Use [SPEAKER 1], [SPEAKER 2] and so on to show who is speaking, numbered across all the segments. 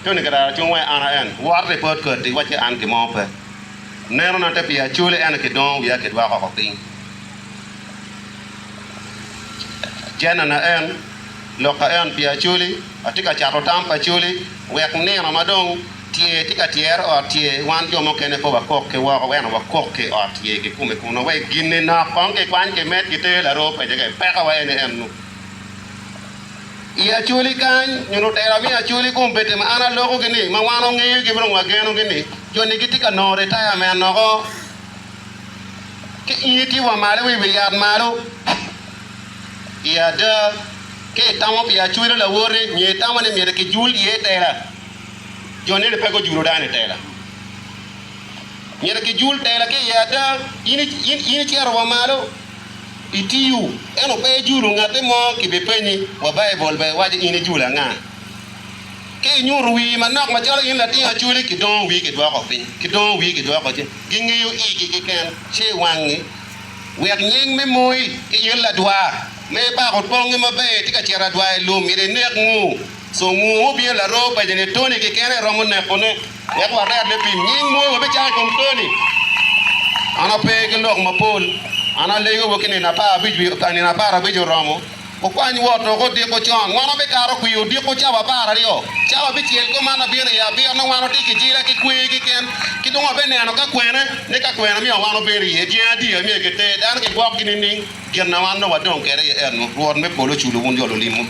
[SPEAKER 1] Tony Kidara cung wai an a en, wotte pe otkati wacci an gin mo pe. Neno na te pi Acholi ento kidongo wiya kidwoko oko piny. Jenna na en, lok ka en pi Acholi, atye ka cato tam pa Acholi wek nino ma dong tye tye ka tyero ot tye wan jo mukene pe wakok ki woko ento wakok ki ot tye kikume kunu wek gin-ni nok kong kikwany kimed kiter laroo pece keken peko wa eni ennu. I Acholi kany, nyo lutela me Acholi kombeddi ma an alokogi ni, ma wan wangeyogi ma dong wagenogi ni, jo-ni gitye ka nongo ritayament woko. Ki in itye wa malo wa i wi yat malo. I ada, ka itamo pi Acholi lawoti, nyo itamo ni myero kijul iye tela, jo-ni pe gujulo dano i tela. Myero kijul tela ki i ada, in icito wa malo. Itiyo, ento pe ijulo ngatti mo, kibipenyi wa Baibul bene waco in ijulo anga? Ka inyuto wii manok macalo in latin acholi, kidongo wii kidwoko piny, kidongo wii kidwoko cen, gingeyo igi keken ci wangi wek nying me moi ki in ladwar ma ibako tongi maber itye ka cito adwar i lum myero inek nguu co nguu mubino laroo paco ni Tony keken aye romo nekone. Wek waret me pim nying mo wabicako i kom Tony. An ape ki lok mapol. An alego wa ki nino aparabic oromo. Wukwany wot woko odiko con. Wan wabikato kwir odiko cawa 12. Cawa abicel kuman abino i abiro nongo wan watye ki jila ki kwer keken. Ki dong wabeneno ka kwene ni ka kwene myero wan wabed iye. Dyang adi myero kiter? Dano gigwokgi nining? Gin ma wan dong wadong kwede aye eno, Rwot me polo oculo wun jo lulimwu.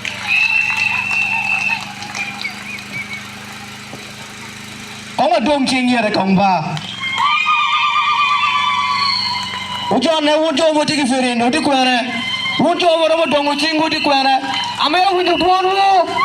[SPEAKER 2] Kong wadong cing ite kong ba. Wujonne wun jo ma wutye ki firimbi, wutye kwene? Wun jo ma wuromo dongo cingwu tye kwene? Amito winjo dwonwu.